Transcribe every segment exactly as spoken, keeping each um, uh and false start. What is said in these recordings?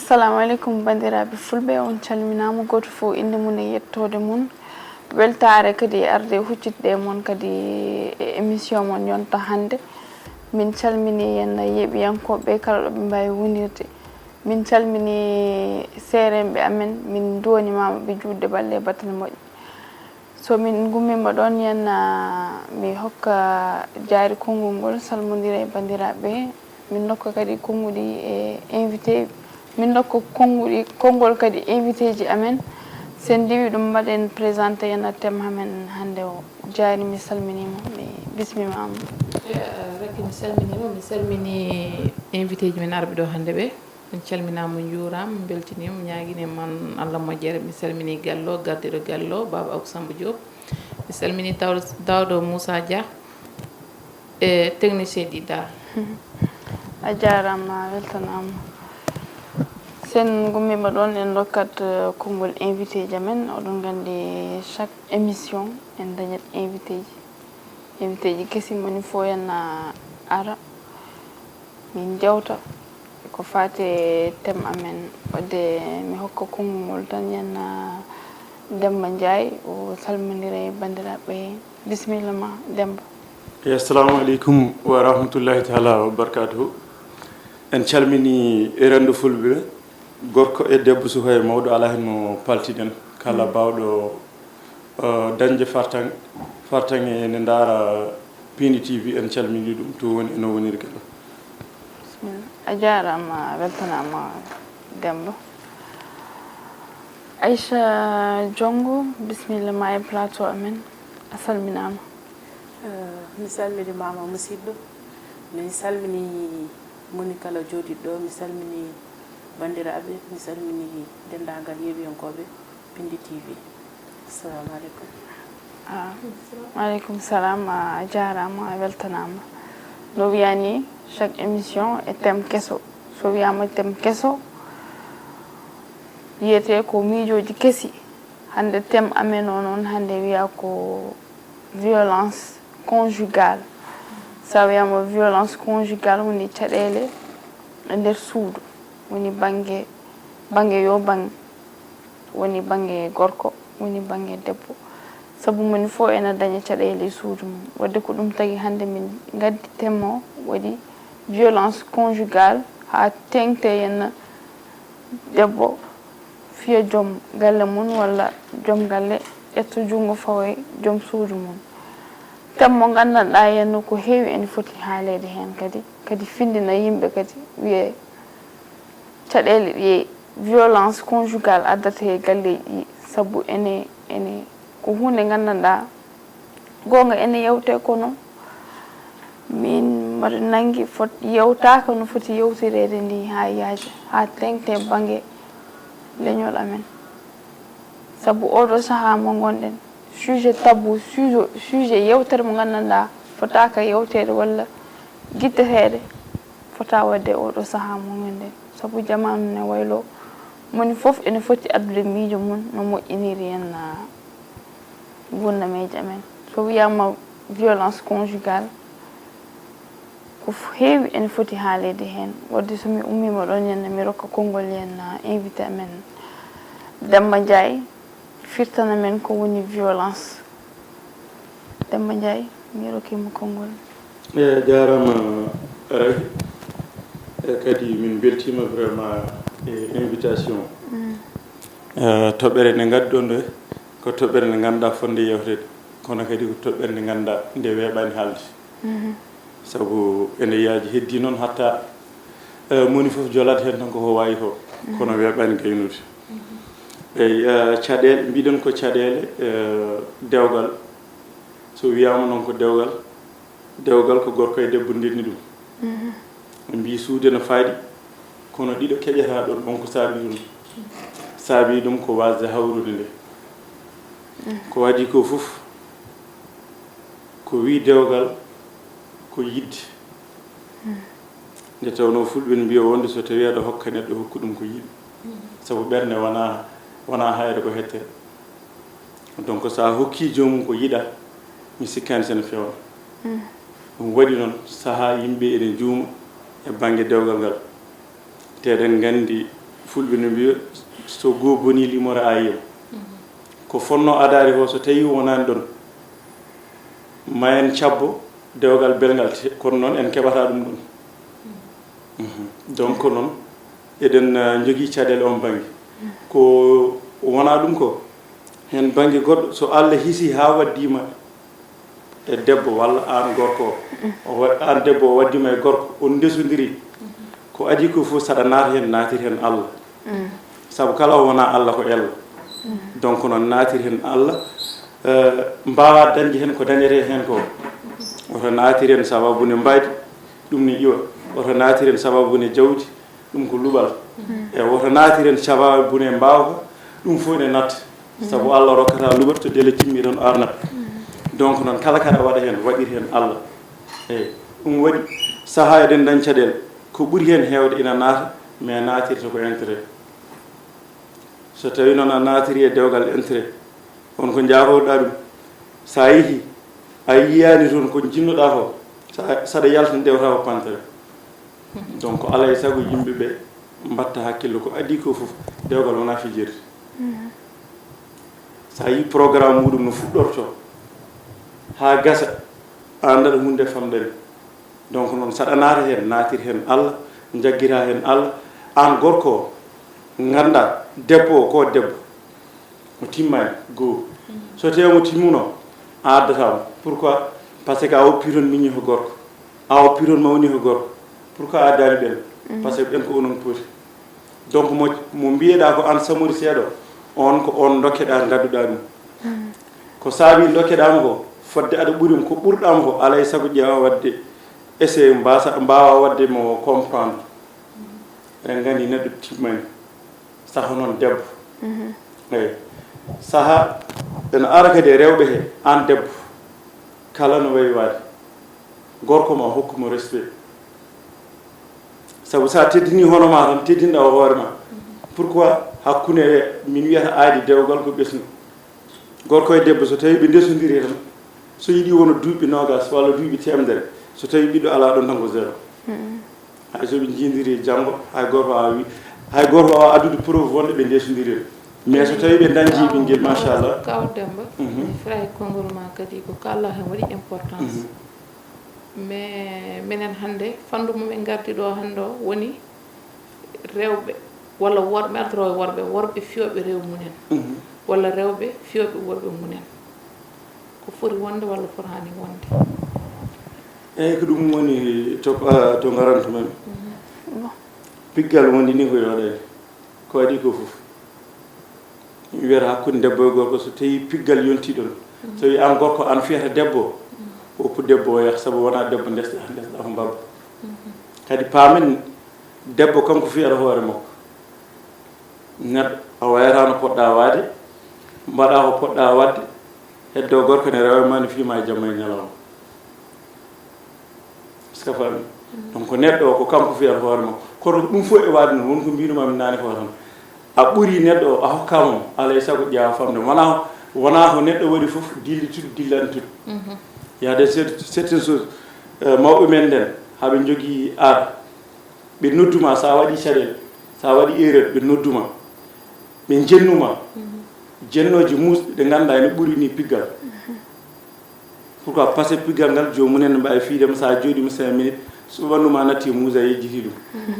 Assalamu aleykum, banndiraaɓe fulɓe, on calminaama, gooto fof innde mum e yettoode mum. Weltaare kadi e arde e huccitde e mon kadi e émission mon yonta hannde. Min calmini en yeeɓiyankooɓe kala ɗo ɓe mbaawi wonirde. Min calmini seeremɓe amen, min nduwanimaama ɓe juutde balle e battane moƴƴe. So min ngummiima ɗoon, yen, ah, mi hokka jaari konngol ngol, salmondira e banndiraaɓe. Min ndokka kadi konnguɗi e invité. Min ndokka konnguɗi, konngol kadi invité ji amen. Sen ndiwi ɗum, mbaɗen présenté yen thème amen hannde o. Jaari, mi salminiima, mi bismimaama. Eh, Racky, mi salminiima, mi salmini invité ji men arɓe ɗo hannde ɓe. En calminaama, on njuuraama, en mbeltiniima, ñaagini e mon Allah moƴƴere. Mi salmini gallo, gardiiɗo gallo, Baaba Abou Samba Diop. Mi salmini tawɗo, tawɗo Moussa Dia e technicien ɗi Dar. A jaaraama, a weltanaama. Sen ngummiima ɗoon, en ndokkat, eh, konngol invité ji amen. Oɗon nganndi, chaque émission, en dañat invité ji. Invité ji kesi, moni fof en, ah, ara. Min njewta ko faati e thème amen. Wadde mi hokka konngol ngol tan yen, ah, Demba Ndiaye, o salmondira e banndiraaɓe. Bisimilla ma, Demba. Eyi, assalamu aleykum wa rahmatullahi taala wa barakatuhu. En calmini e renndo fulɓe, gorko e debbo, suka e mawɗo, alaa heen mo paltiɗen. Kala baawɗo, eh, dañde fartaŋ-, fartaŋŋe ene ndaara Pindi T V, en calmini ɗum, to woni, eno woniri kala. Bisimilla. A jaaraama, a weltanaama, Demba. Aïcha Diongo, bisimilla ma e plateau amen. A salminaama. Eh, mi salminiima, musidɗo. Mi salmini moni kala jooɗiiɗo ɗo. Mi salmini banndiraaɓe. Mi salmini denndaangal yeeɓiyankooɓe Pindi T V. Assalamu aleykum. Ah, wa aleykum salam. Ah, a jaaraama, a weltanaama. No wiyaa ni, chaque émission e thème keso. So wiyaama thème keso, wiyetee ko miijooji kesi. Hannde thème amen o noon, hannde wiyaa ko violence conjugale. So a wiyaama violence conjugale, woni caɗeele e nder suudu, woni bannge, bannge yo bannge, woni bannge gorko, woni bannge debbo. Sabu moni fof ena daña caɗeele e suudu mum. Wadde ko ɗum tagi hannde min ngaddi thème o, waɗi violence conjugale, haa teeŋti e debbo fiya joom galle mum walla joom galle ƴetta junngo fawa e joom suudu mum. Thème mo nganndanɗaa henna ko heewi ene foti haaleede heen kadi, kadi findina yimɓe kadi, wiyee caɗeele ɗe violence conjugale addata e galleeji ɗi, sabu ene, ene ko huunde nganndanɗaa goonga ene yewtee, kono min mbaɗa nanngi fot-, yewtaaka no foti yewtireede ni haa yaaja, haa teeŋti e bannge leñol amen. Sabu oɗo sahaa mo ngonɗen, sujet tabou, sujet, sujet yewtere mo nganndanɗaa fotaaka yewteede walla gitteteede, fota waɗde oɗo sahaa mo ngonɗen. Sabu jamaanu ne waylo, moni fof ene foti addude miijo mum no moƴƴiniri en, ah, nguurndam e amen. So wiyaama violence conjugale, ko f-, heewi ene foti haaleede heen. Wadde so mi ummiima ɗoon, ñande mi rokka konngol yen, ah, invité amen Demba Ndiaye, firtana men ko woni violence. Demba Ndiaye, mi rokkiima konngol. E jaaraama, Rahi. E kadi min mbeltiima vraiment e invitation. Mm. E toɓɓere nde ngadduɗon nde, ko toɓɓere nde ngannduɗaa fotnde yewteede, kono kadi ko toɓɓere nde ngannduɗaa nde weeɓaani haalde. Mhm. Sabu ene yaaji, heddii noon hatta, e, moni fof jolaat heen tan ko ko waawi ko, kono weeɓaani gaynude. Mhm. Eyi, e, caɗeele, mbiɗen ko caɗeele, e, dewgal. So wiyaama noon ko dewgal, dewgal ko gorko e debbo ndenndi ɗum. Mhm. Ɓe mbii suude no faaɗi, kono ɗiɗo keƴataa ɗoon. On ko saabii ɗum? Saabii ɗum ko waasde hawrude nde. Mhm. Ko waɗi ko fof, ko wii dewgal ko yiɗde. Mhm. Nde tawnoo fulɓe ne mbiya wonde so tawii aɗa hokka neɗɗo, hokku ɗum ko yiɗi. Mhm. Sabu ɓernde wonaa, wonaa hayre ko hettere. Donc, so a hokkii joomum ko yiɗaa, mi sikkaani so ene feewna. Mm. Ɗum waɗi noon, sahaa yimɓe ene njuuma e bannge dewgal ngal. Te eɗen nganndi Fulɓe no mbiya, so goo bonii limore aayiyam. Ko fonnoo adaade ko, so tawii wonaani ɗoon, ma en cabbo dewgal belngal, te-, kono noon en keɓataa ɗum ɗoon. Mhm. Donc noon, eɗen, eh, njogii caɗeele oon bannge. Ko wonaa ɗum ko, heen bannge goɗɗo, so Allah hisii haa waɗdiima e debbo walla aan gorko o, o wa-, aan debbo o waɗdiima e gorko, on ndesondirii, ko adii ko fof saɗa naata heen, naatir heen Allah. Sabu kala o wonaa Allah ko ello. Donc noon naatir heen Allah, eh, mbaawaa dañde heen ko dañetee heen ko. Woto naatir heen sababu ne mbaydi, ɗum ne iwa. Woto naatir heen sababu ne jawdi, ɗum ko luɓal. E woto naatir heen sababu ne mbaawka, ɗum fof ne natta. Sabu Allah rokkata luɓal to dele timmi ɗoon arnat. Donc noon kala kaɗa waɗa heen, waɗir heen Allah. Eey, ɗum waɗi sahaa eɗen dañ caɗeele. Ko ɓuri heen heewde ina naata, mais naatirta ko intérêt. So tawii noon a naatiri e dewgal intérêt, on ko njaafo-ɗaa ɗum. So a yehii, a yiyaani toon ko njiɗno-ɗaa ko, sa-, saɗa yalta ndewta ko pantere. Donc, alaa e sago yimɓe ɓe mbaɗta hakkille, ko adii ko fof, dewgal wonaa fijirde. So a yii programme muɗum no fuɗɗortoo haa gasa, a anndat huunde famɗani. Donc noon, saɗa naata heen, naatir heen Allah, njaggiraa heen Allah. Aan gorko o, nganndaa debbo o ko debbo, o timmaani, goo. So tawii mo timmuno, a addataa mo. Pourquoi? Parce que a woppii toon miñi ko gorko, a woppii toon mawni ko gorko. Pourquoi a addaani ɓeen? Parce que ɓeen ko onon poti. Donc mo, mo mbiyeɗaa ko aan samori seeɗa, on ko on ndokkeɗaa, ngadduɗaa ɗum. Ko saabi ndokkeɗaa mo ko, fodde aɗa ɓuri mo, ko ɓurɗaa mo ko, alaa e sago ƴeewa waɗde essai, mbaasa, mbaawa waɗde mo comprendre. Eɗen nganndi neɗɗo timmani, saha noon debbo. Eey. Saha ene ara kadi e rewɓe he, aan debbo, kala no wayi waade, gorko ma hokku mo respect. Sabu so a teddinii hono ma tan, teddinɗaa o hoore ma. Pourquoi? Hakkunde, min wiyata aadi dewgal ko ɓesngu. Gorko e debbo, so tawii ɓe ndesondirii tan, so yiɗi wona duuɓi noogas walla duuɓi teemedere, so tawii ɓiɗɗo alaa ɗoon tan ko zéro. Hay so ɓe njiidiri janngo, hay gooto waawaa wi-, hay gooto waawaa addude preuve wonde ɓe ndesondirii. Mais so tawii ɓe ndañdii ɓinngel, machallah. Kaw Demba, fira e konngol ma kadi ko kaalɗaa heen waɗi importance. Mais minen hannde, fanndu mo min ngardi ɗo hannde o woni rewɓe walla worɓe, mi artoro e worɓe, worɓe fiyooɓe rew mumen, walla rewɓe fiyooɓe worɓe mumen. Ko foti wonde walla fotaani wonde? Eey, ko ɗum woni to, ah, to ngarantu men. Bon. Piggal woni ni ko yooɗani. Ko adii ko fof. Mi wiyata hakkunde debbo e gorko, so tawii piggal yontii ɗoon, so tawii aan gorko aan fiyata debbo, woppu debbo o yaha, sabu wonaa debbo ndesɗaa, ndesɗaa ko mbabba. Kadi paamen, debbo kanko fiyata hoore makko. Neɗɗo, a wayataa no poɗɗaa waade, mbaɗaa ko poɗɗaa waɗde, heddo gorko ne rewa ma, ne fiima e jamma e ñalawma. Est-ce que a faami? Donc, neɗɗo o ko kanko fiyata hoore makko. Kono ko ɗum fof e waade noon, won ko mbiinuma mi naane ko tan. A ɓuri neɗɗo o, a hokkaama mo, alaa e sago ƴeewa famɗe. Wonaa, wonaa ko neɗɗo waɗi fof, dillitude, dillantude. Il y a des cer-, certaines choses, euh, mawɓe men nden, haɓe njogii aada. Ɓe nodduma, so a waɗii caɗeele, so a waɗii erreur, ɓe nodduma. Ɓe njennuma. Jennooji muusɗi ɗi ngannduɗaa ene ɓuri ni piggal. Pourquoi? Parce que piggal ngal, joomum en ne mbaawi fiyde ma, so a jooɗiima cinq minutes, so ɓanndu ma natti e muus, a yejjitii ɗum.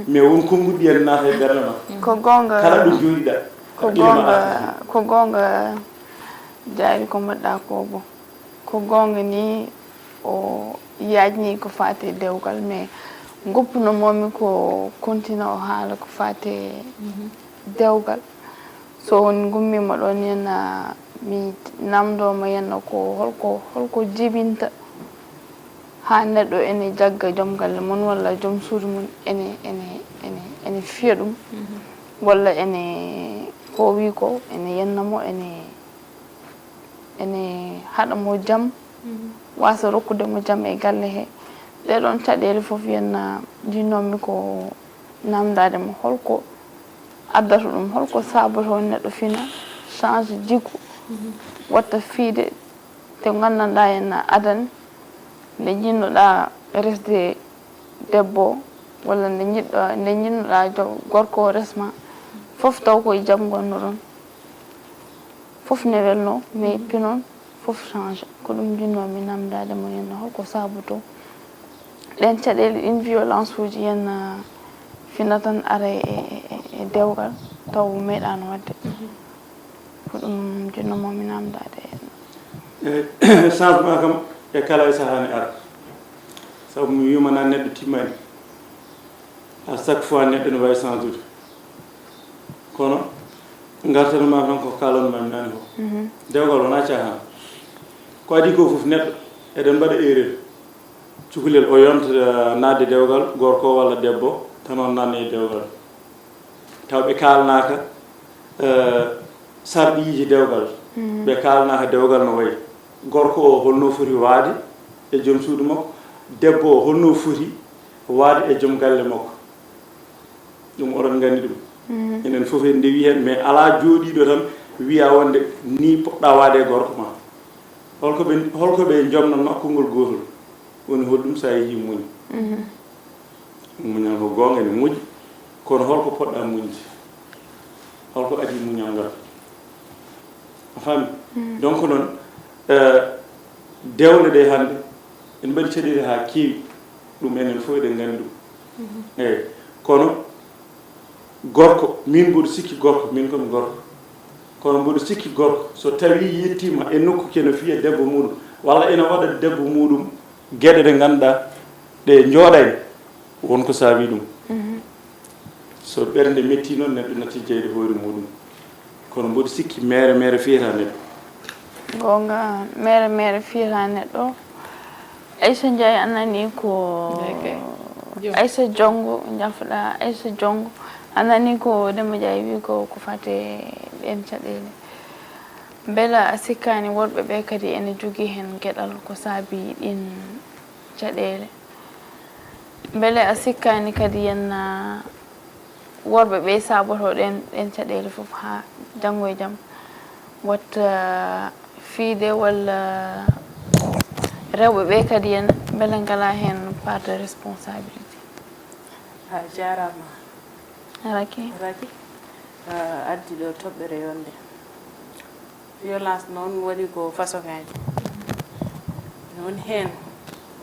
Mais won konnguɗi en naata e ɓernde ma. Ko goonga. Kala ɗo jooɗiɗaa, ko goonga, ko goonga, Jaari, ko mbaɗɗaa ko, bon. Ko goonga ni, o yaajni ko faati e dewgal, mais ngoppuno moomi ko kontina o haala ko faati e dewgal. So on ngummiima ɗoon, yen, ah, mi namndoo mo, yen, ko holko, holko jibinta haa neɗɗo ene jagga joom galle mum walla joom suudu mum ene, ene, ene, ene fiya ɗum, walla ene, ko o wi ko, ene yenna mo, ene, ene haɗa mo jam, waasa rokkude mo jam e galle he. Ɗee ɗoon caɗeele fof, yen, ah, njiɗnoo-mi ko namndaade mo holko addata ɗum, holko saabotoo neɗɗo fina, change jikku, watta fiyde te nganndanɗaa en adani nde njiɗnoɗaa resde debbo o, walla nde njiɗɗo, nde njiɗnoɗaa jo-, gorko o resma, Fof taw ko e jam ngonnoɗon. Fof ne welno, mais pi noon fof change. Ko ɗum njinnoomi namdaade mo, henno holko saabotoo ɗeen caɗeele, ɗiin violence uji, henna fina tan ara e, e, e dewgal taw meeɗaano waɗde. Ko ɗum njinnoomi namdaade henno. E changement kam e kala e sahaa ne ara. Sabu mi wiima nan neɗɗo timmani. À chaque fois neɗɗo ne wawi change ude. Kono ngartanma tan ko kalanmami nani ko. Dewgal wona cahan. Ko adi ko fof neɗɗo eɗen mbaɗa erreur. Cukalel o yonta naatde dewgal, gorko walla debbo tan on nanne e dewgal. Taw ɓe kaalnaaka sarɗiiji dewgal. Ɓe kaalnaaka dewgal no wayi. Gorko o holno foti waade e joom suudu makko, debbo o holno foti waade e joom galle makko. Ɗum oɗon nganndi ɗum. Enen fof en ndewi heen, mais alaa jooɗiiɗo tan wiya wonde ni poɗɗa waade e gorko ma. Holko ɓe holko ɓe njomnatnoo konngol gootol? Woni holɗum? So a yehii muñ. Muñal ko goonga ene moƴƴi, kono holko poɗɗa muñde? Holko adii muñal ngal? A faami? Donc noon, eh, dewle ɗe hannde ene mbaɗi caɗeele haa keewi. Ɗum enen fof eɗen nganndi ɗum. Eyi, kono gorko, min mboɗo sikki gorko, min ko mi gorko, kono mboɗo sikki gorko so tawi yettiima e nokku kene fiya debbo muɗum walla ina waɗa debbo muɗum geɗe ɗe ngannduɗaa ɗe njooɗani, won ko saabi ɗum. So ɓernde metti noon, neɗɗo natti jeyde hoore muɗum. Kono mboɗo sikki mere mere fiyata neɗɗo. Goonga, mere mere fiyata neɗɗo. Aissa Ndiaye, a nani ko Aissa Jongo, jafɗa Aissa Jongo, a nani ko Demba Ndiaye wi ko ko fate ɗen caɗeele. Mbela a sikkani worɓe ɓe kadi ene jogii heen geɗal ko saabi ɗin caɗeele? Mbele a sikkaani kadi henna worɓe ɓe saaboto ɗen, ɗen caɗeele fof haa janngo e jam watta fiide walla rewɓe ɓe kadi henna mbele ngalaa heen part de responsabilité? A jaaraama. Raki. Raki, a addi ɗo toɓɓere yonde. Violence noon waɗi ko façon ngaji. Noon heen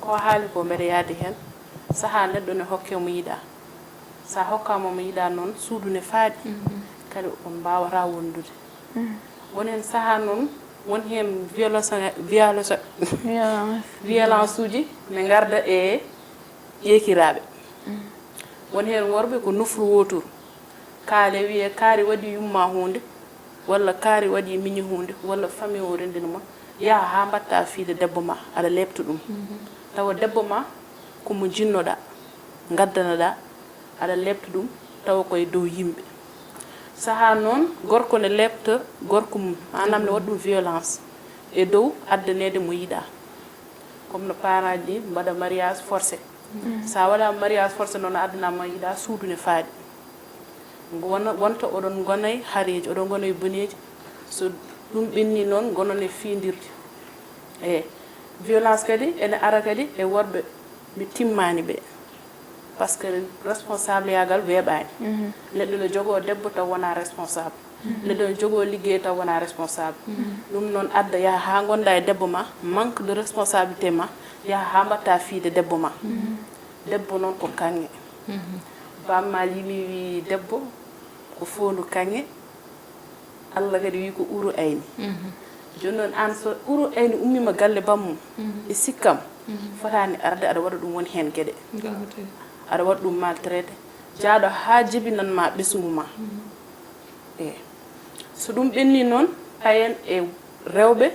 ko haali ko mbeɗa yaadi heen. Sahaa neɗɗo ne hokke mo yiɗaa. So a hokkaama mo yiɗaa noon, suudu ne faaɗi. Kadi on mbaawata wondude. Won heen sahaa noon, won heen violence, violence, violence uji ne ngarda e ƴeekiraaɓe. Won heen worɓe ko nofru wootoru. Kaale wiye kaari waɗi yumma huunde, walla kaari waɗi miñi huunde, walla famille o renndini ma, yaha haa mbatta fiide debbo ma, aɗa leepta ɗum. Tawa debbo ma ko mo jinnoɗa, ngaddanaɗa, aɗa leepta ɗum, tawa koye dow yimɓe. Sahaa noon, gorko ne leepta gorko mum, maanaam ne waɗa ɗum violence e dow addaneede mo yiɗaa. Comme no parent ji mbaɗa mariage forcé. Sa waɗa mariage forcé noon a addana ma yiɗa suudu ne faaɗi. Wona wonta oɗon ngonay hareji, oɗon ngonay boneji. So ɗum ɓenni noon gonon e fiidirde. E violence kadi ene ara kadi e worɓe ɓe timmani ɓe. Parce que responsable yagal weeɓani. Neɗɗo no jogo debbo taw wona responsable. Neɗɗo no jogo liggey taw wona responsable. Ɗum noon adda yaha ha gonda e debbo ma, manque de responsabilité ma, yaha ha mbatta fiide debbo ma. Debbo noon ko kanŋe. Bamma yimi wi debbo ko fondu kanŋe. Allah kadi wi ko uru ayni. Joni noon an so uru ayni ummima galle bammum, e sikkam fotani arde aɗa waɗa ɗum woni hen gueɗe. Aɗa waɗa ɗum maltraité. Jaaɗo ha jibinanma ɓesngu ma. E so ɗum ɓenni noon, payen e rewɓe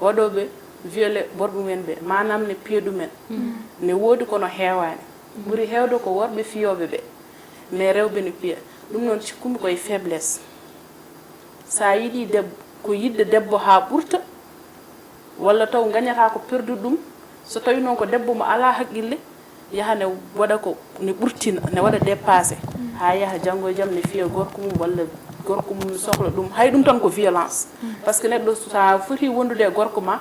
waɗoɓe violé worɓe mumen ɓe, manam ne piya ɗumen. Ne woodi kono heewani. Ɓuri heewde ko worɓe fiyooɓe ɓe. Mais rewɓe ne piya. Ɗum noon cikkumi koye faiblesse. Sa yiɗi debbo, ko yiɗde debbo ha ɓurta, walla taw gañata ko perdu ɗum, so tawi noon ko debbo mo ala haqqille, yaha ne waɗa ko ne ɓurtina, ne waɗa dépassé, ha yaha janngo e jam ne fiya gorko mum walla gorko mum sohla ɗum. Hay ɗum tan ko violence. Parce que neɗɗo sa foti wondude e gorko ma,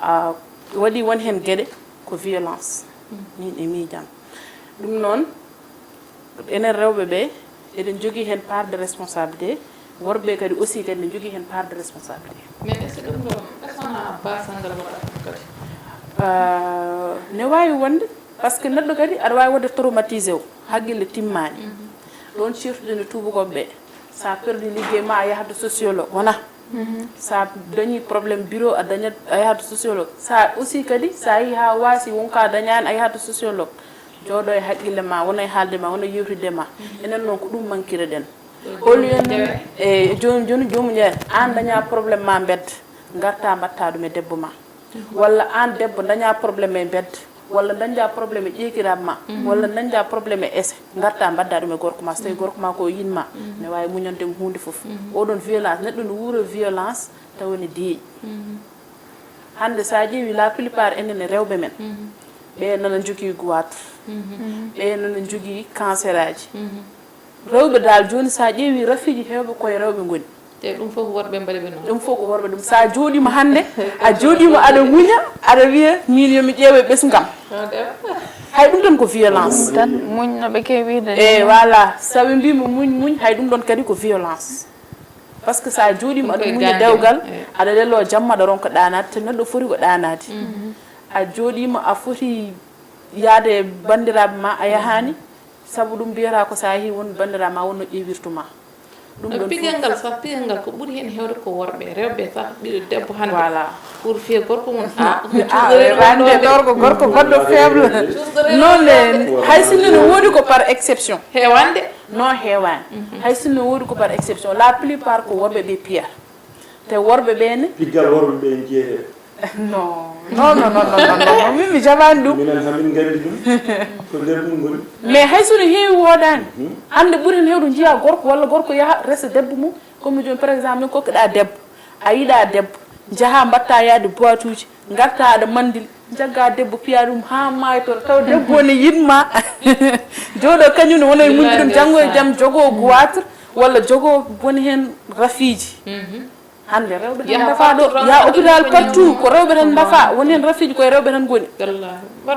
a waɗi won hen gueɗe ko violence. Min e miijam. Ɗum noon, enen rewɓe ɓe, Eɗen jogii heen part de responsabilité. Worɓe kadi aussi kadi ne jogii heen part de responsabilité. Mais est ce que ɗum ɗo est ce que wona basal ngal waɗata ɗum kadi? Euh, ne waawi wonde, parce que neɗɗo kadi aɗa waawi waɗde traumatisé o, haqqille timmaani. Ɗoon ceertuɗen e tuubakooɓe ɓe, so a perdi liggey ma a yahat to sociologue wona. So a dañi problème bureau a dañat a yahat to sociologue. So a aussi kadi so a yehi haa waasi won ko a dañaani a yahat to sociologue. Jooɗo e haqqille ma, wona e haalde ma, wona e yewtidde ma. Enen noon ko ɗum mankire ɗen. Au lieu noon e jooni jooni joomum ƴeewa aan daña problème ma mbedd, ngarta mbatta ɗum e debbo ma. Walla aan debbo daña problème e mbedd, walla daña problème e ƴeekiraaɓe ma, walla daña problème e ese, ngarta mbadda ɗum e gorko ma, so tawi gorko ma ko yiɗ ma, ne waawi muñande mo huunde fof. Oɗon violence, neɗɗo no wuura violence tawa ne deeƴi. Hannde so a ƴeewi la plupart enen e rewɓe men, ɓe nana njogii goitre, ɓe nana njogii cancer aji. Rewɓe dal jooni so a ƴeewi rafiiji heewɓe koye rewɓe ngoni. Te ɗum fof ko worɓe mbaɗi ɓe noon. Ɗum fof ko worɓe ɗum so a jooɗiima hannde a jooɗiima aɗa muña aɗa wiya miin yo mi ƴeewe ɓesngam. Hay ɗum tan ko violence. Tan muñ no ɓe kewi wiide. E voilà so ɓe mbiima muñ muñ hay ɗum ɗon kadi ko violence. Parce que so a jooɗiima aɗa muña dewgal aɗa leloo jamma aɗa ronka ɗaanaade te neɗɗo foti ko ɗaanaade. A jooɗiima a foti yahde e banndiraaɓe ma a yahaani. Sabu ɗum mbiyata ko so a yehii won banndiraa ma wonno ƴeewirtu ma. Ɗum ɗon pigel ngal sax pigel ngal ko ɓuri heen heewde ko worɓe rewɓe sax ɓiɗo debbo hannde. Voilà. Pour fiye gorko mum. Ah, ah, weeɓande ɗoor ko gorko goɗɗo faible. Non mais hay sinno ne woodi ko par exception. Heewande. Non heewaani. Hay sinno woodi ko par exception la plupart ko worɓe ɓe piyata. Te worɓe ɓee ne. Piggal worɓe ɓee ne jeyetee. Non, non, non, non, non, non, non, non, min mi jaɓaani ɗum. Minen hamin nganndi ɗum. Ko nder ɗum ngoni. Mais hay so no heewi woodaani. Annde ɓuri heen heewde njiyaa gorko walla gorko yaha resa debbo mum. Comme jooni par exemple min kokkiɗaa debbo. A yiɗaa debbo. Njahaa mbaɗtaa yahde boituuji. Ngartaa aɗa manndil. Njaggaa debbo piyaa ɗum haa maaytoro. Taw debbo ne yiɗ ma. Jooɗo kañum ne wona e muñde ɗum janngo e jam jogoo goitre walla jogoo woni heen rafiiji. Hannde rewɓe tan ndafa ɗo ya hôpital partout ko rewɓe tan ndafa woni heen rafiiji koye rewɓe tan ngoni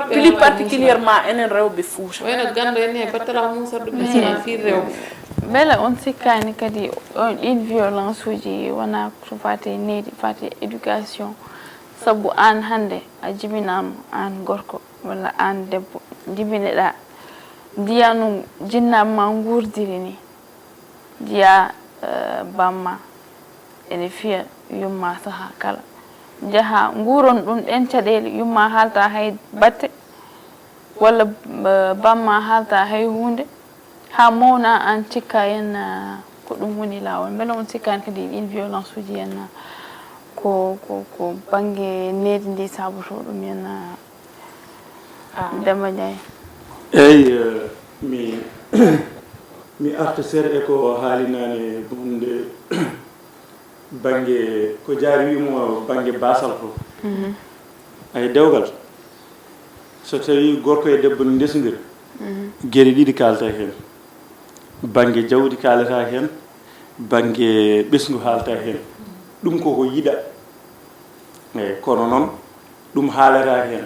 plus particulièrement enen rewɓe Fouta. Wayno ganndo en he battala musar ɗum isma fii rewɓe. Mbele on sikkaani kadi on ɗiin violence uji wona ko fati e needi fati e éducation sabu aan hannde a jibinaama aan gorko walla aan debbo jibineɗaa ndiyanu jinnaaɓe ma nguurdiri ni. Njiyaa bamma ene fiya yumma sahaa kala. Njahaa nguuron ɗum ɗeen caɗeele, yumma haalta hay batte walla bamma haalta hay huunde haa mawna aan cikka en ko ɗum woni laawol. Mbele on cikkaani kadi ɗiin violence uji en ko ko ko bannge needi ndi saabotoo ɗum en Demba Ndiaye. Eey, mi mi arta seeɗa e ko haalinaani wonde bannge ko jaari wiimo bannge baasal ko ay dewgal so tawii gorko e debbo ne ndesondira geɗe ɗiɗi kaalata heen bannge jawdi kaalata heen bannge ɓesngu haalata heen ɗum koko yiɗa eey kono noon ɗum haalata heen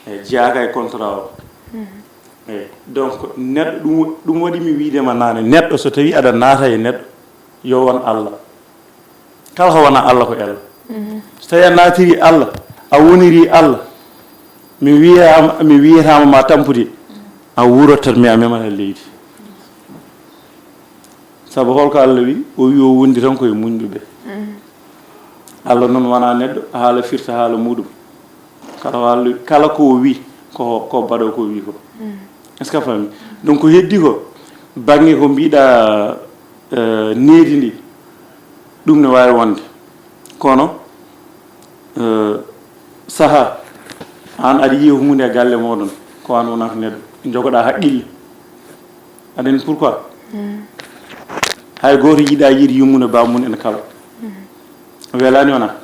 eey jeyaaka e contrat o eey donc neɗɗo ɗum ɗum waɗi mi wiidema naane neɗɗo so tawi aɗa naata e neɗɗo yo won Allah kala ko wona Allah ko ella so tawi a naatiri Allah a woniri Allah mi wiyama mi wiyatama ma tampude a wuurat tan mi a memata leydi sabu holko Allah wi o wi o wondi tan koye muñɓe ɓe Allah noon wona neɗɗo haala firta haala muɗum kala ko Allah kala ko o wi ko ko baɗo ko wi ko est ce que a faami donc ko heddi ko bangge ko mbiɗa needi ndi ɗum ne wawi wonde kono saaha an aɗa yiya hunde e galle moɗon ko an wonata neɗɗo jogoɗa haqqille aɗa anndi pourquoi hay gooto yiɗa yiide yummum e bammum ene kala welani wona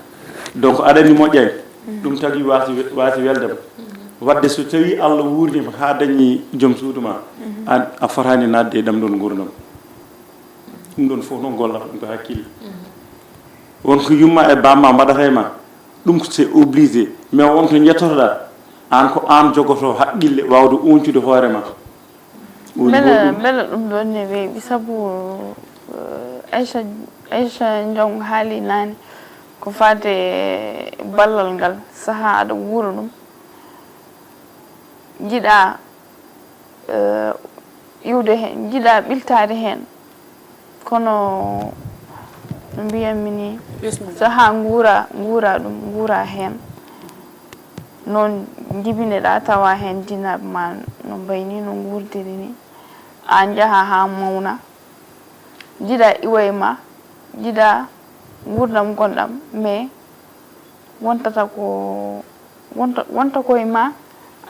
donc aɗa anndi moƴƴani ɗum tagi wasi wasi weldema wadde so tawi allah wurnima ha dañi joom suudu ma an a fotani nadde e ɗam ɗon gurdam ɗum ɗon fof noon gollata ɗum ko hakkille won ko yumma e bamma mbaɗata e ma ɗum c'est obligé mais won to jettotoɗa an ko an jogoto haqqille wawde uncude hoorema Mbela mbela ɗum ɗon ne weeɓi sabu eh, Aisha Aisha Njong haali naane ko faade ballal ngal sahaa aɗa wuura ɗum njiɗa eh, iwde heen njiɗa ɓiltaade heen kono no mbiyanmi ni sahaa nguura nguura ɗum nguura heen noon njibineɗa tawa heen jinaaɓe ma no mbayni no nguurdiri ni a njaha haa mawna njiɗa iwa e ma njiɗa nguurndam gonɗam mais wontata ko wonta wonta koye ma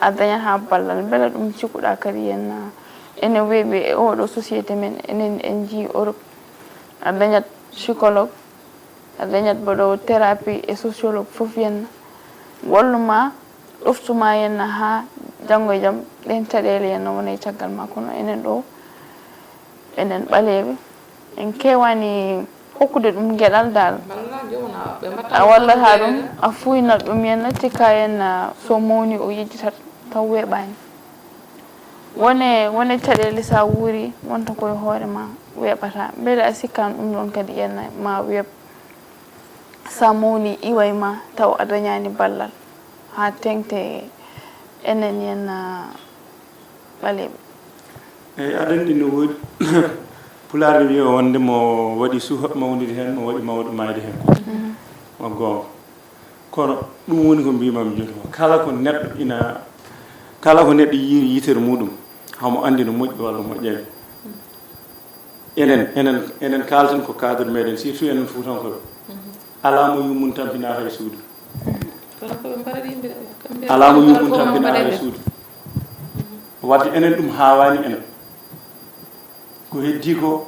a dañat ha ballal mbela ɗum cikkuɗa kadi henna ene weeɓi e oɗo société men enen en jii Europe a dañat psychologue a dañat mbaɗowo thérapie e sociologue fof henna walluma ɗoftuma henna ha janngo e jaam ɗen caɗele henna wona e caggal ma kono enen ɗo enen ɓaleeɓe en keewani hokkude ɗum geɗal dal a wallata ɗum a fuynat ɗum henna cikka henna so mawni o yejjitat taw weeɓani wone wone caɗele sa wuuri wonta koye hoore ma weeɓata mbele a sikkan ɗum ɗon kadi henna ma weeɓ sa mawni iway ma taw a dañani ballal ha teŋte enen henna ɓaleeɓe eyi aɗa anndi no woodi pulaar ne wiya wonde mo waɗi suka mawnide heen mo waɗi mawɗo maayde heen ko goonga kono ɗum woni ko mbimam jooni ko kala ko neɗɗo ina kala ko neɗɗo yiiri yitere muɗum hamo anndi no moƴƴi walla moƴƴani enen enen enen kalten ko cadre meɗen surtout enen fuutankoɓe alaa mo yummum tampina hay suudu alaa mo yummum tampina hay suudu wadde enen ɗum hawani enen ko heddi ko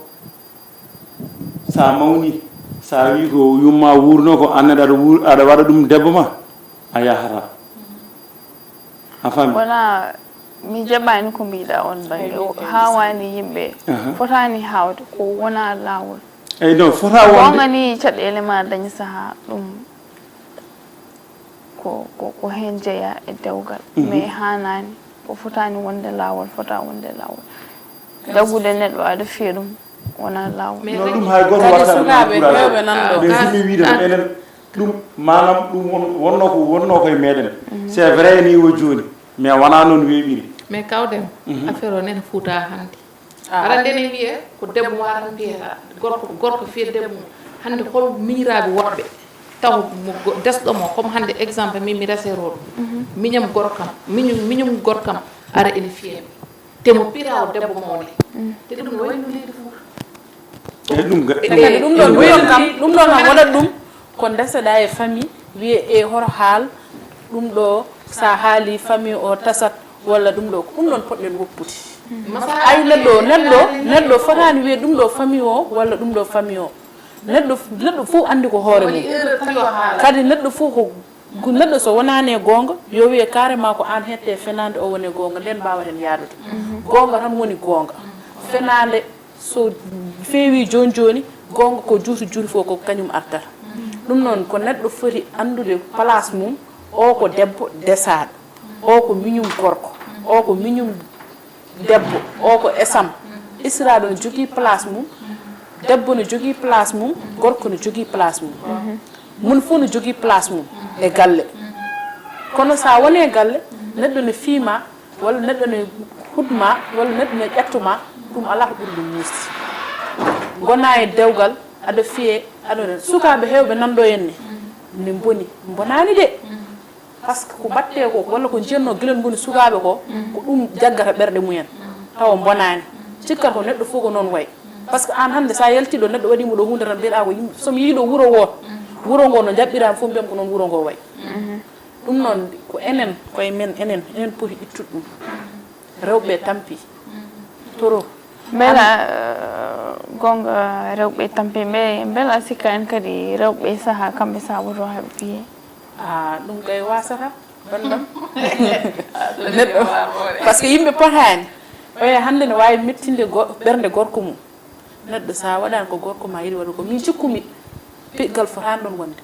sa mawni sa wi ko yumma wurno ko annade aɗa wur aɗa waɗa ɗum debbo ma a yahata a fami wona mi jaɓani ko mbiɗa on bangge hawani yimɓe fotani hawde ko wona lawol eyyi non fota wonde gonga ni caɗele ma dañi saaha ɗum ko ko ko hen jeeya e dewgal mais hanani ko fotani wonde lawol fota wonde lawol jaggude neɗɗo aɗa fiya ɗum wona lawol non ɗum hay goto wattanoɓe hewɓe nan ɗo mais simi wiide enen ɗum manam ɗum wonno ko wonno koye meɗen c'est vrai ni o joni mais wona noon weeɓiri mais kawden affaire o nene fuuta hande aɗa andi ene wiye ko debbo watan mbiyata gorko gorko fiya debbo mum hande hol miñiraɓe woɗɓe taw mo desɗo mo comme hande exemple min mi reseroɗo miñam gorkam miñum miñum gorkam ara ene fiya te mo pirawo debbo mawne te ɗum no wayno leydi fuuta eyi ɗum kadi ɗum ɗon ɗum ɗon kam ɗum ɗon kam waɗat ɗum ko ndeseɗa e famille wiye e hoto haal ɗum ɗo sa haali famille o tasat walla ɗum ɗo ko ɗum ɗon poɗɗen woppude ay neɗɗo neɗɗo neɗɗo fotani wiye ɗum ɗo famille o walla ɗum ɗo famille o neɗɗo neɗɗo fof andi ko hoore mum kadi neɗɗo fof ko neɗɗo so wonani e goonga yo wiye carrément ko an hette fenande o woni e goonga nden mbawaten yaadude goonga tan woni goonga fenande so feewi joni joni goonga ko juuti juuti fof ko kañum artata ɗum noon ko neɗɗo foti anndude place mum o ko debbo desaɗo o ko miñum gorko o ko miñum debbo o ko esam esiraɗo no jogui place mum debbo no jogui place mum gorko no jogui place mum mun fof no jogui place mum e galle kono sa woni e galle neɗɗo ne fiima walla neɗɗo ne hudma walla neɗɗo ne ƴettoma ɗum ala ko ɓuri ɗum musde gona e dewgal aɗa fiye aɗa sukaɓe hewɓe nanɗo en ne ne boni bonani de par ce que ko batte ko walla ko jiyanno guila goni sukaɓe ko ko ɗum jaggata ɓerɗe mumen tawa bonani cikkata ko neɗɗo fof ko noon wayi par ce que an hande sa yaltiɗo neɗɗo waɗimo ɗo hunde tan mbiɗa ko yimɓe somi yiiɗo wuuro wo wuuro ngo no jaɓɓirama fof mbiyam ko noon wuuro ngo wayi ɗum noon ko enen koye men enen enen poti ittude ɗum rewɓe tampi toro mbela gonga rewɓe tampi mbe mbela sikka en kadi rewɓe saaha kamɓe sa woto haɓe piye a ɗum kay wasata bandam neɗɗo par ce que yimɓe potani oya hande ne wawi mettinde ɓernde gorko mum neɗɗo sa waɗani ko gorko ma yiɗi waɗa ko min cikkumi piɗgal fotani ɗon wonde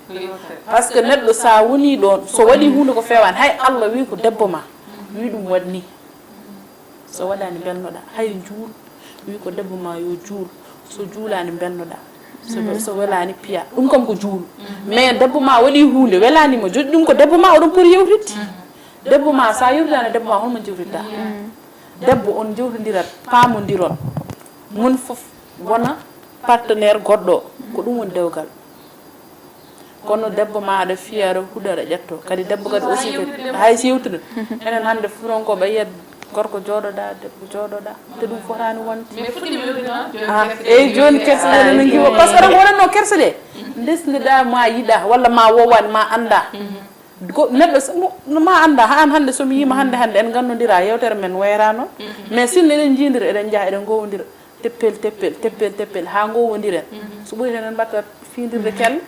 par ce que neɗɗo sa woni ɗon so waɗi hunde ko fewani hay allah wi ko debbo ma wi ɗum waɗni So waɗaani mbelnoɗaa, hay juul, wi ko debbo ma yo juul. So juulaani mbelnoɗaa. So, so welaani piya. Ɗum kam ko juul. Mais debbo ma waɗi huunde, welaani mo, joɗi ɗum ko debbo ma, oɗon poti yewtidde. Debbo ma, sa yewtidaani debbo ma, holmo jewtidɗa? Debbo on jewtondirat, paamondiron. Mon fof wona partenaire goɗɗo, ko ɗum woni dewgal. Kono debbo ma aɗa fiya, aɗa huɗa, aɗa ƴetto. Kadi debbo kadi aussi kadi, hay si yewtude. Enen hannde Fuutankooɓe yiyat gorko jooɗoɗa, debbo jooɗoɗa. Te ɗum fotaani wonde. Mais fuɗɗiima yewtude noon, jooni Ah, kerse eyyi, ɗe jooni yimɓe. Kerse ɗe nana ngiwa. Par ce que tan wonanno kerse ɗe. Ndesnoɗa ma yiɗa, walla ma wowan, ma annda. Ko neɗɗo s-, mo, no ma annda, ha an hannde so mi yiima hannde, hannde en nganndondira, yewtere men wayra noon. Mais sinno eɗen njiidira, eɗen njaha, eɗen ngowondira. Teppel, teppel, teppel, teppel, haa ngowondiren. So ɓuri heen en mbaɗta fiindirde kelle.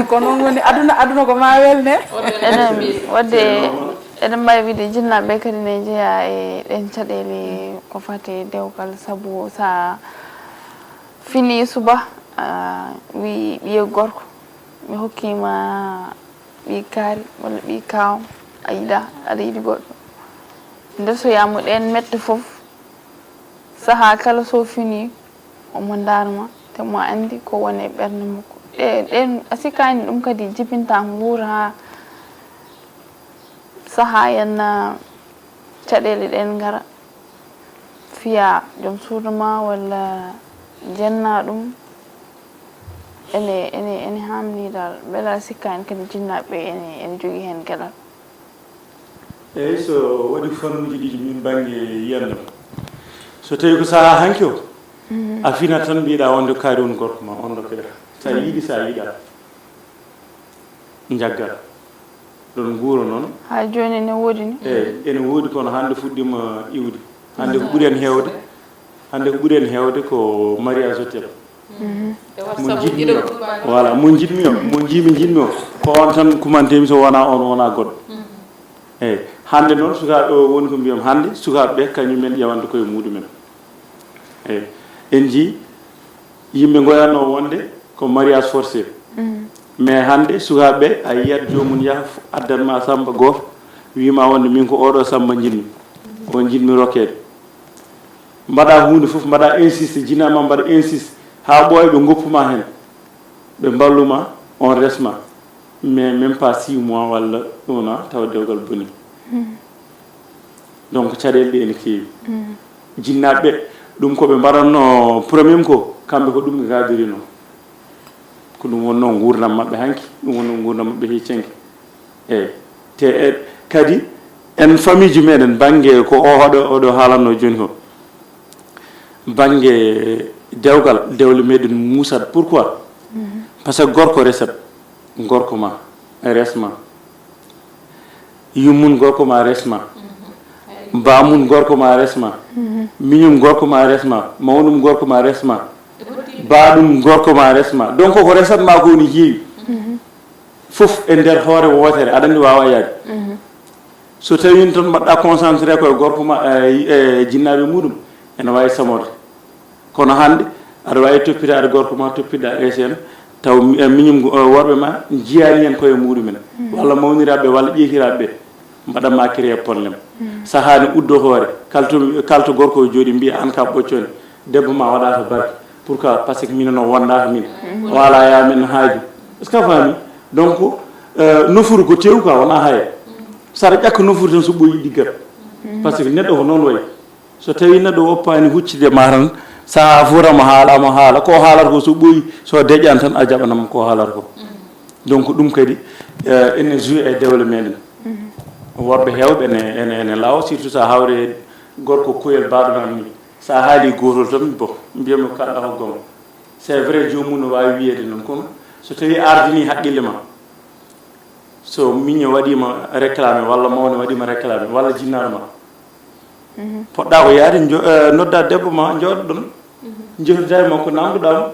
Ko noon woni aduna, aduna ko ma welne. Eɗen, wadde, eɗen mbaawi wiide jinnaaɓe kadi ne njeyaa e ɗeen caɗeele ko fati e dewgal, sabu sa fini suba, a wi ɓiye gorko, mi hokkima ɓi kaari walla ɓi kaawam, a yiɗa, aɗa yiɗi goɗɗo. Nde so yamu ɗeen mette fof, sahaa kala so fini, omo ndaarma, te mo anndi ko woni e ɓernde makko. Ɗe, ɗeen, a sikkaani ɗum kadi jibinta nguura haa sahaa yenna caɗeele ɗeen ngara, fiya joom suudu ma walla jenna ɗum? Ene, ene, ene haamni dal, mbela a sikkaani kadi jinnaaɓe ene, ene jogii heen geɗal? Eeyi, so waɗi fannuuji ɗiɗi min bannge yiyannde. So tawi ko sahaa hanki o, a finat tan mbiɗa wonde kaari woni gorko ma, on ɗo keɗa. Sa yiɗi, sa yiɗa. Njaggal. Ɗon nguura noon. Haa jooni ene woodi ni? Eeyi, ene woodi, kono hannde fuɗɗiima iwde. Hannde ko ɓuri en heewde, hannde ko ɓuri en heewde ko mariage hotel. Mo njiɗmi o, voilà, mo njiɗmi o, mo njiimi njiɗmi o, ko on tan kumantemi, so wonaa on, wonaa goɗɗo. Eeyi, hannde noon sukaaɓe o woni ko mbiyam, hannde sukaaɓe ɓe kañum en ƴewanta koye muɗumen. Eeyi, en njii yimɓe ngoyanno wonde ko mariage forcé. Mais hannde sukaaɓe ɓe, a yiyat joomum yaha f-, addan ma Samba gooto, wiima wonde min ko oɗo Samba njiɗmi, o njiɗmi rokkeede. Mbaɗa huunde fof, mbaɗa insiste, jinaa ma mbaɗa insiste, haa ɓooya ɓe ngoppu ma heen, ɓe mballu ma, on resma. Mais même pas six mois walla un an, tawa dewgal boni. Donc, caɗeele ɗe ene keewi. Jinnaaɓe ɓe, ɗum ko ɓe mbaɗatno problème ko, kamɓe ko ɗum ɓe ngaabirino. Ko ɗum wonno nguurndam maɓɓe hanki, ɗum wonno nguurndam maɓɓe hecci hanki. Eeyi. Te e, kadi, en famille ji meɗen, bannge ko o hoɗo, oɗo haalanno jooni ko, bannge dewgal, dewle meɗen muusat. Pourquoi? Parce que gorko resat, gorko ma, resma. Yummum gorko ma resma. Bamum gorko ma resma. Miñum gorko ma resma. Mawɗum gorko ma resma. Baɗum gorko ma resma. Donc ko resat ma ko woni heewi. Fof e nder hoore wootere, aɗa anndi waawa yaade. So tawii toon mbaɗɗa concentré koye gorko ma, e, e jinnaaɓe muɗum, ene waawi samorde. Kono hannde, aɗa waawi toppitaade gorko ma, toppitɗa S N, taw mi-, eh, miñum, eh, worɓe ma njiyaani heen koye muɗumen, walla mawniraaɓe, walla ƴeekiraaɓe ɓe, mbaɗa ma créer problème. Sahaa ne uddo hoore, kalto, kalto gorko o jooɗi, mbiya, "Aan ka ɓoccone, debbo ma waɗaaka barke." Pourquoi? Parce que minen o wondaaka min. O alaa ya min haaju. Est-ce que a faami? Donc, eh, nofuru ko tew ka, wonaa haya. Saɗa ƴakka nofuru tan so ɓooyi ɗiggat. Parce que neɗɗo ko noon wayi. So tawii neɗɗo woppaani huccude ma tan, sahaa fof tan mo haala, mo haala, ko haalata ko so ɓooyi, so deƴƴaani tan a jaɓanam ko haalata ko. Donc ɗum kadi, eh, ene joue e dewle meɗen. Worɓe heewɓe ene, ene, ene laawa, surtout so a hawre gorko koyel baɗonan ni. So a haali gootol tan, bon, mbiyami ko kalɗa ko goonga. C'est vrai, joomum no waawi wiyeede noon, kono so tawii ardini haqqille ma, so miño waɗiima réclamé, walla mawne waɗiima réclamé, walla jinnaaɗo ma, poɗɗa ko yaade njo-, eh, nodda debbo ma, njooɗoɗon, njehirda e makko, namdoɗa mo.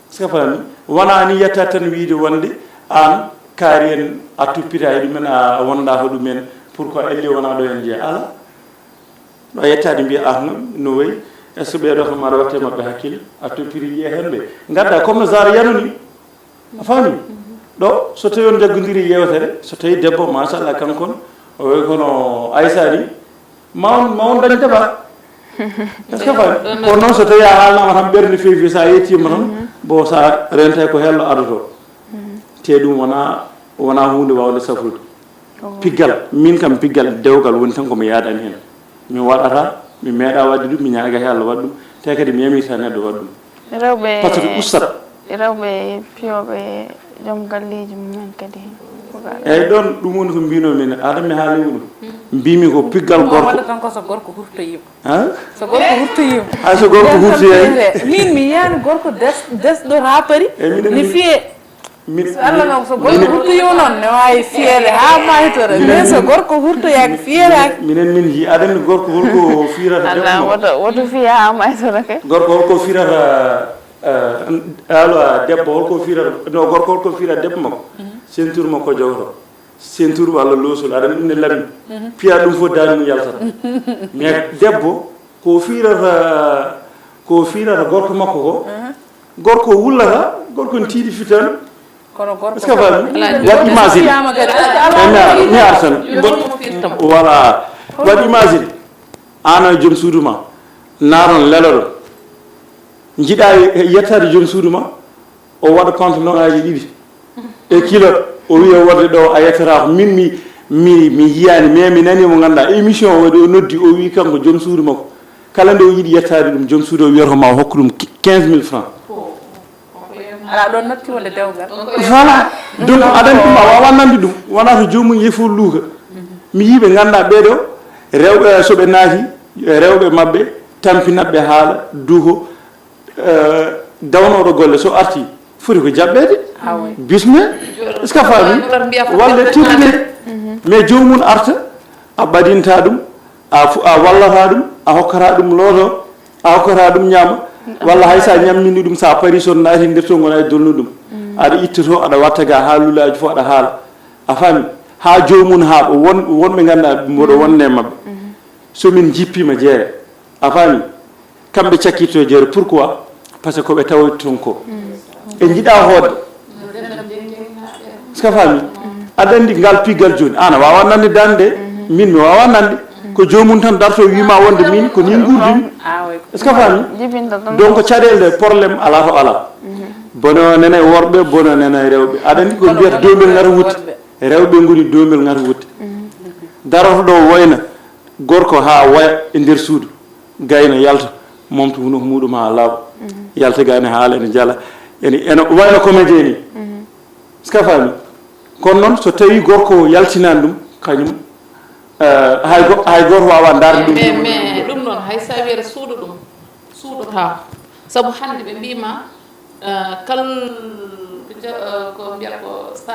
Est-ce que a faami? Wonaa ni yetta tan wiide wonde aan kaari en a toppita e ɗumen, a wonda ko ɗumen, pourquoi elle wonaa ɗo en jeya? Alaa. Ɗo yettaade mbiya, "Ah, no, no wayi? Est-ce que ɓeeɗo kam aɗa watta e maɓɓe hakkille? A toppiri ƴee heen ɓe." Ngadda comme no Zahra yano ni. A faami? Ɗo, so tawi on njaggodiri yeewtere, so tawi debbo, machallah, kankon, o wayi kono Aissa ni, Ma on, ma on dañ debara. Est-ce que fami? Kono noon, so tawi a haalnama tan ɓernde feewi, sa yettima tan, bon, sa rentay ko hello adoto. Te ɗum wona, wona hunde wawde safrude. Piggal, min kam, piggal dewgal woni tan ko mi yaadani hen. Mi waɗata, mi meeɗa wadde ɗum, mi ñaaga he Allah waɗa ɗum. Te kadi mi yamirta neɗɗo waɗa ɗum. Rewɓe, parce que ustat. Rewɓe fiyooɓe joom galleeji mumen kadi. Eyyi, ɗon ɗum woni ko mbinomi ne, aɗa mi haali ɗum. Mbimi ko piggal gorko. Tan ko so gorko hurtoyima. Ha? So gorko hurtoyima. Hay so gorko hurtoyay. Min mi yiyani gorko des-, desɗo rapari. Eyyi, minen ne mi fiye. Min, so Allah noon, so gorko minen hurtoyima noon, ne waawi fiyeede haa maytora. Minen mais so gorko hurtoyaaki, fiyeeraaki. Minen min nji-, aɗa anndi gorko holko firata debbo makko? Woto, woto fiya haa maytora kay. Gorko holko firata, eh, allo, debbo holko firata, no, gorko holko firata debbo makko? Ceinture makko jogoto. Ceinture walla loosul, aɗa anndi ɗum ne lami. Piya ɗum fof daani mum yaltata. Mais debbo, ko firata, ko firata gorko makko ko, gorko wullata, gorko ne tiiɗi fitan. Kono gorko est-ce que a faami? Waɗ imagine. Fiyama kadi. Est-ce que ala mi ar-, mi ar tan. Voilà. Waɗ imagine. An e joom suudu ma. Naron leloɗo. Njiɗa yettade joom suudu ma. O waɗa compte noŋaaji ɗiɗi. E kilo, o wiya wonde ɗo a yettata ko min mi, mi, mi yiyani, mais mi nani mo ganduɗa émission o waɗi, o noddi, o wi kanko joom suudu makko. Kala nde o yiɗi yettade ɗum, joom suudu o wiyata ko ma o hokku ɗum quinze mille francs. Ala ɗon natti wonde dewgal. Voilà. Donc, aɗa anndi ɗum, a wawa nande ɗum. Wona to joomum yehi fof luuka. Mi yii ɓe ganduɗa ɓeeɗo, rewɓe, so ɓe naati, rewɓe maɓɓe, tampinat ɓe haala, duho, eh, dawnooɗo golle so arti, foti ko jaɓɓeede. Ah, oui. Bisme, est-ce que a faami? Walla tibne. Mais joomum arta, a ɓadinta ɗum, a fu-, a wallata ɗum, a hokkata ɗum looto, a hokkata ɗum ñaama, walla hay so a ñammini ɗum, so a pari, so naati nder to, ngona e dolnu ɗum. Aɗa ittoto, aɗa watta ga haalulaaji fof, aɗa haala. A faami? Haa joomum haaɓa, won, wonɓe ngannduɗaa mboɗo wonde e maɓɓe. So min njippima jeere, a faami? Kamɓe cakkitto jeere, pourquoi? Parce que ko ɓe tawoyta toon ko. Ɓe njiɗa hoodde. Est-ce que a faami? Aɗa anndi ngal piggal jooni, an a wawa nande dande, min mi wawa nande. Ko joomum tan darto wima wonde min ko ni nguurdumi. Est-ce que a faami? Donc caɗeele ɗe problème ala to ala. Bono nene worɓe, bono nene rewɓe. Aɗa anndi ko mbiyata dombel ngata wutte. Rewɓe ngoni dombel ngata wutte. Daroto ɗo woyna gorko ha woya e nder suudu. Gayna yalta, momta hunuko muɗum ha laaɓa. Yalta gayna haala ene jala. Ene, ene wayno comédien ni. Est-ce que a faami? Kono noon so tawi gorko yaltinani ɗum, kañum, eh, hay go-, hay goto wawa darde ɗum. Mais, mais ɗum noon hay sa wiyata suuɗo ɗum, suuɗotako. Sabu hannde ɓe mbima, eh, kal-, ko ja-, eh, ko mbiyata ko sa,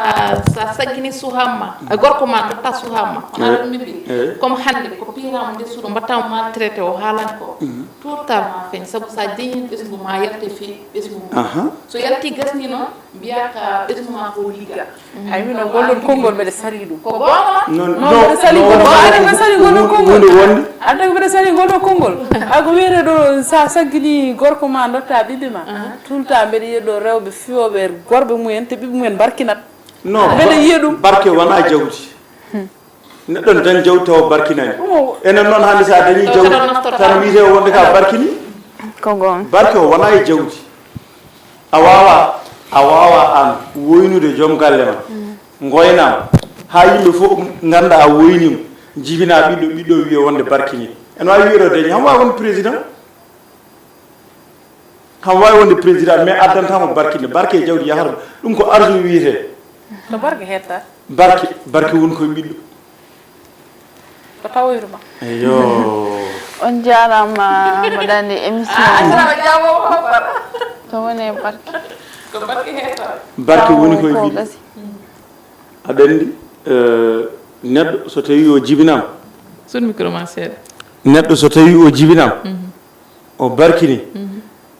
sa saggini suhamma, eh, gorko ma dotta suhamma. Wona ɗum ɓe mbi. Comme hannde ko pirama nder suuɗo mbattama maltraité o haalani ko. Tout tard ma feeñ, sabu sa jeñi ɓesngu ma yalte fi ɓesngu mum. So yalti gasni noon, mbiya ka ɓesngu ma ko ligga. Ay, min o gollon konngol mbeɗa sari ɗum. Ko goonga. Non, non, mbeɗa sari goonga. Aɗa mbeɗa sari goonga konngol. Hunde wonde. Aɗa mbeɗa sari goonga konngol. Ay, ko wiyete ɗo sa saggini gorko ma dotta ɓiɓɓe ma. Tout le temps mbeɗa yiya ɗo rewɓe fiyooɓe gorɓe mumen te ɓiɓɓe mumen mbarkinat. Non, mbeɗa yiya ɗum. Barke wona jawdi. Neɗɗo ne dañ jawdi tawa barkinani. Enen noon hannde sa dañi jawdi tan wiyete wonde ka barkini. Ko goonga. Barke o wona e jawdi. A wawa, a wawa an woynude joom galle ma. Ngoynama. Ha yimɓe fof ganda a woynima. Jibina ɓiɗɗo, ɓiɗɗo wiye wonde barkini. Ene wawi wiyeɗo dañi, hamo wawi wonde président. Hamo wawi wonde président, mais addantamo barkinde. Barke e jawdi yahata. Ɗum ko argent wiyete. To barke hetta. Barke, barke woni koye ɓiɗɗo. Ko tawoyru ma. Eyo. On jarama, mbaɗani émission. Ah, asara jaabo ko fara. To woni barke. Ko barke hetta. Barke woni koye ɓiɗɗo. Aɗa anndi, eh, neɗɗo so tawi o jibinama. Sun micro ma seeɗa. Neɗɗo so tawi o jibinama. O barkini.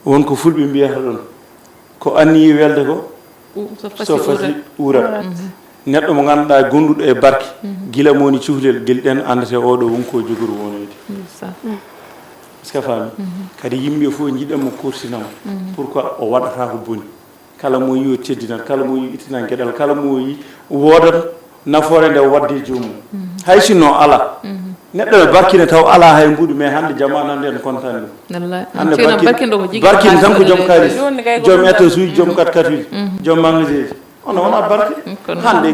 Won ko fulɓe mbiyata ɗon, ko anniyi welde ko so fasi uura. Neɗɗo mo ganduɗa gonduɗo e barke, gila mo woni cuhlel, gila ɗen andete oɗo won ko jogori wonoyde. Est-ce que a faami? Kadi yimɓe fof jiɗanmo, kursinamo. Pourquoi o waɗata ko boni? Kala mo yi o teddinan, kala mo yi o ittinan geɗal, kala mo yi woodat nafoore nde wadde joomum. Hay sinno ala. Neɗɗo no barkina taw alaa hay mbuɗu, mais hannde jamaanu hannde en kontaani ɗum. Wallaahi. Hannde ceerno barkin, barkindo ko jigii barkin tan ko joom kaalis, joom étage uji, joom kat katuji, joom magasin ji. Ono wona barke. Hannde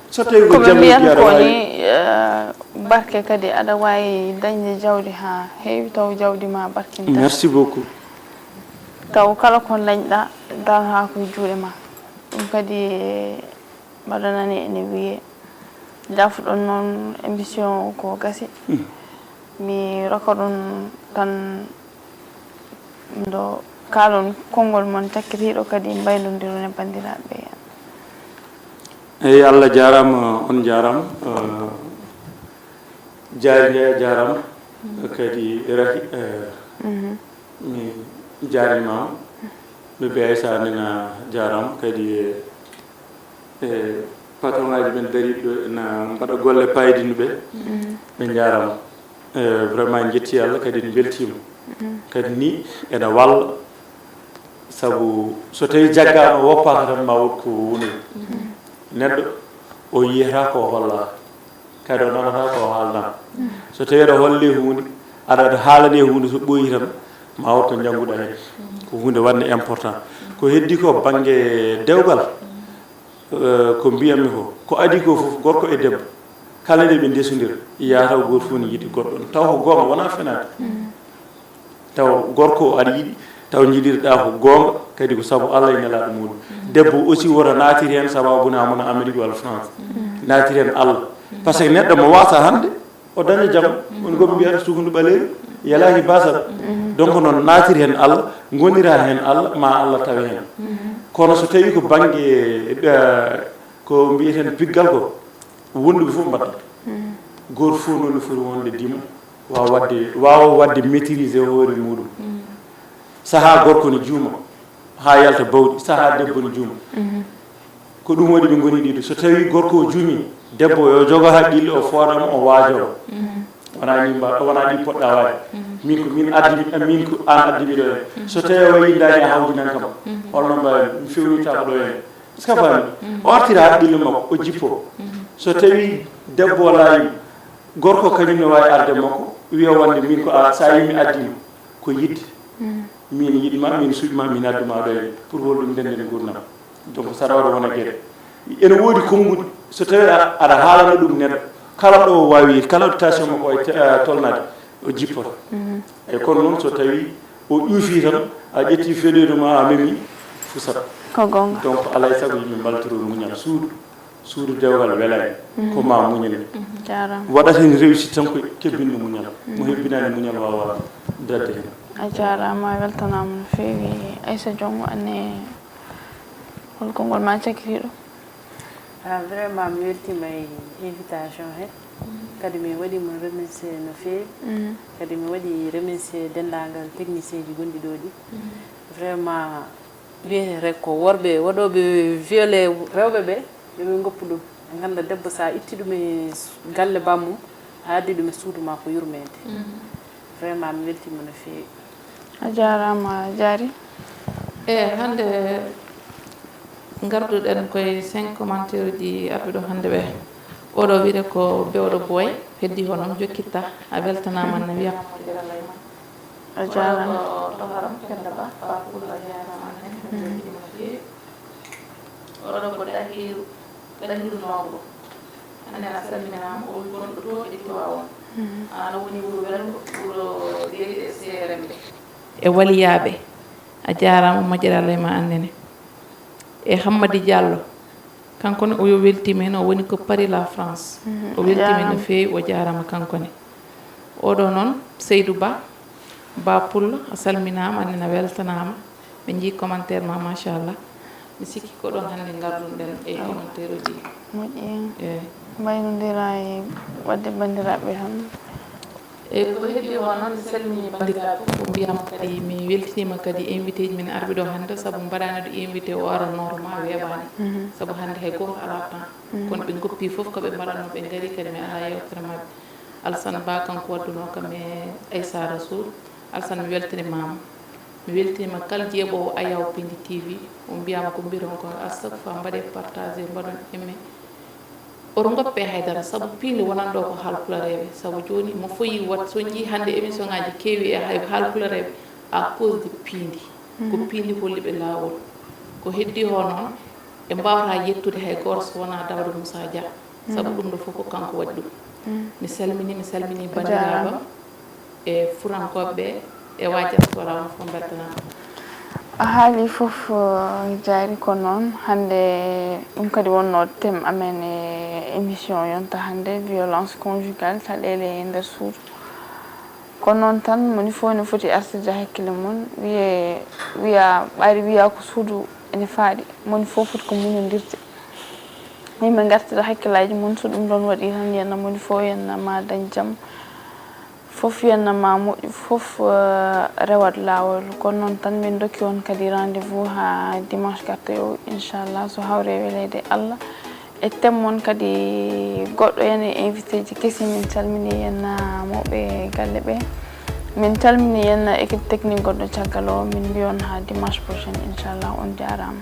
so tawi ko ko ɓe mbiyata ko ni, eh, barke kadi aɗa waawi dañde jawdi haa heewi taw jawdi ma barkinta. Merci beaucoup. Taw kala ko dañɗa darata ko juuɗe ma. Ɗum kadi mbaɗa nani ene wiyee, jaafuɗon noon émission o ko gasi. Mi rokka ɗum tan ndo kaalon konngol mon cakkitiiɗo kadi mbaylondiron e banndiraaɓe. Eyi, Allah jaaraama, on jaaraama. Eh, Jaari nde jaaraama. Kadi Rahi, eh, mi jaarnimaama. Bébé Aïssa nena jaaraama. Kadi e, e patron aji men dariiɓe ɗo ena mbaɗa golle paydinɗe ɓe. Ɓe njaaraama. Eh, vraiment en njetti Allah, kadi en mbeltiima. Kadi ni ena walla, sabu so tawi jaggaama woppaaka tan ma wot ko woni. Neɗɗo o yiyata ko o holla. Kadi o nanata ko o haalna. So tawi aɗa holle huunde, aɗa, aɗa haalane huunde, so ɓooyi tan, ma wot ko njannguɗa heen. Ko huunde wonde important. Ko heddi ko bannge dewgal, eh, ko mbiyatmi ko, ko adii ko fof, gorko e debbo, kala nde ɓe ndesondira, yaha taw gooto fof ne yiɗi goɗɗo. Taw ko goonga, wonaa fenaande. Taw gorko o aɗa yiɗi, taw njiɗirɗa ko goonga, kadi ko sabu Allah e nelaaɗo muɗum. Debbo aussi woto naatir heen sababu na mona Amérique walla France. Naatir heen Allah. Par ce que neɗɗo mo waasa hannde, o daña jam. Woni ko ɓe mbiyata sukundu ɓaleeri, yalaaki basal. Donc noon naatir heen Allah, ngondira heen Allah, ma Allah tawe heen. Kono so tawi ko bannge, eh, ko mbiyeten piggal ko, wonduɓe fof mbaɗa. Gooto fof noon ne foti wonde dimo, waawa waɗde, waawa waɗde maîtriser hoore muɗum. Sahaa gorko ne juuma, haa yalta bawɗi, sahaa debbo ne juuma. Ko ɗum waɗi ɓe ngoni ɗiɗo. So tawi gorko o juumi, debbo yo jogo haqqille, o fooɗa mo, o waajo mo. Wona ni mba-, wona ni poɗɗa waade. Min ko min addi, min ko an addi mi ɗo heen. So tawi a wayi ndaani a hawjinan kam, holno mbaawmi? Mi fewnita ko ɗo heen. Est-ce que a faami? O artira haqqille makko, o jippo. So tawi debbo o laayi, gorko kañum ne waawi arde makko, wiya wonde min ko a, so a yii mi addi ma, ko yidde. Min yiɗ ma, min suuɗ ma, min addu ma ɗo heen. Pour holɗum ndenden nguurndam? Donc, saɗa waɗa wona geɗe. Ene woodi konnguɗi, so tawi a, aɗa haalana ɗum neɗɗo, kala ɗo o waawi, kala ɗo tension makko wayi te-, eh, tolnaade, o jippoto. Eyi, kono noon, so tawi o ƴuufi tan, a ƴetti feɗoyɗo ma, a memi, fusat. Ko goonga. Donc, alaa e sago yimɓe mbaltoro muñal. Suudu, suudu dewgal welaani. Ko ma muñal. Jaaraama. Waɗata heen réussite tan ko kebbinɗo muñal. Mo hebbinaani muñal waawaa dañde heen. A jaaraama, a weltanaama no feewi. Aissa Diongo, aan ne, hol konngol ma cakkitiiɗo? Ah, vraiment, mi weltiima e invitation he. Kadi mi waɗi mon remercier no feewi. Kadi mi waɗi remercier denndaangal technicien ji gonɗi ɗo ɗi. Vraiment, wiyete rek ko worɓe waɗooɓe violé rewɓe ɓe, yo ɓe ngoppu ɗum. Ɓe ngannda debbo, so a itti ɗum e s-, galle bammum, a addi ɗum e suudu ma, ko yurmeende. Vraiment, mi weltiima no feewi. A jaaraama, Jaari. E hannde ngarduɗen koye cinq commentaire uji arɓe ɗo hannde ɓe. Oɗo wiyete ko Bewɗo Boy, heddi ko noon jokkitta. A weltanaama, no wiya. A jaaraama. Oɗo ko Toharam Penda Ba, Ba Pullo, a jaaraama. Oɗo ko Dahiru, Dahiru Ndongo. Annen a salminaama, o woni gonɗo to e Tiwaawan. Aan o woni wuro welgo, wuro leyɗe seeremɓe. E waliyaaɓe, a jaaraama, moƴƴere Allah e ma annene. E Hammadi Diallo, kanko ne o yo weltiima heen, o woni ko Paris, la France. O weltiima heen no feewi, o jaaraama kanko ne. Oɗo noon, Seydou Ba, Ba Pullo, a salminaama, annen a weltanaama. Min njii commentaire ma, machallah. Mi sikki ko ɗoon hannde ngarduɗen e commentaire uji. Moƴƴi. Eyi. Mbaynondira e waɗde banndiraaɓe tan. Eyi, ko heddi o noon, mi salmini banndiraaɓe fof, ko mbiyam kadi mi weltiniima kadi invité ji men arɓe ɗo hannde, sabu mbaɗaani ɗo invité o ara normal weeɓaani. Sabu hannde hay gooto alaa temps. Kono ɓe ngoppi fof ko ɓe mbaɗatnoo, ɓe ngari kadi mi alaa yeewtere maɓɓe. Alsan Ba kanko waddunoo kam e Aissa Rassoul. Alsan, mi weltinimaama. Mi weltiniima kala jeeɓoowo Ayaw Pindi T V. On mbiyaama ko mbiiron ko à chaque fois, mbaɗee partagé, mbaɗon aimé. Oto ngoppe haydara sabu piindi wonanɗo ko haalpulareeɓe, sabu jooni mo foyi wat so njii hannde émission ngaji keewi e hay haalpulareeɓe à cause de piindi. Ko piindi holli ɓe laawol. Ko heddi ho noon, ɓe mbaawata yettude hay gooto so wonaa Daouda Moussa Dia, sabu ɗum ɗo fof ko kanko waɗi ɗum. Mi salmini, mi salmini banndiraaɓam e furankooɓe e waa diaspora on fof mbeltanaama. A haali fof jaari ko noon. Hannde ɗum kadi wonno thème amen e émission yonta hannde, violence conjugale, caɗeele e nder suudu. Ko noon tan, moni fof ne foti artirde hakkille mum, wiye wiya ɓayri wiya ko suudu ene faaɗi, moni fof foti ko muñondirde. Yimɓe ngartira hakkillaaji mum, so ɗum ɗoon waɗi tan yenna moni fof yenna ma dañ jam. Fof yenna ma moƴƴu, fof rewat laawol. Kono noon tan min ndokki on kadi rendez-vous haa dimanche garto o inchallah so hawre weleede Allah. E thème mon kadi goɗɗo ene invité ji kesi, min calmini yenna mawɓe galle ɓe. Min calmini yenna équipe technique goɗɗo caggal o, min mbiyon haa dimanche prochaine inchallah, on jaaraama.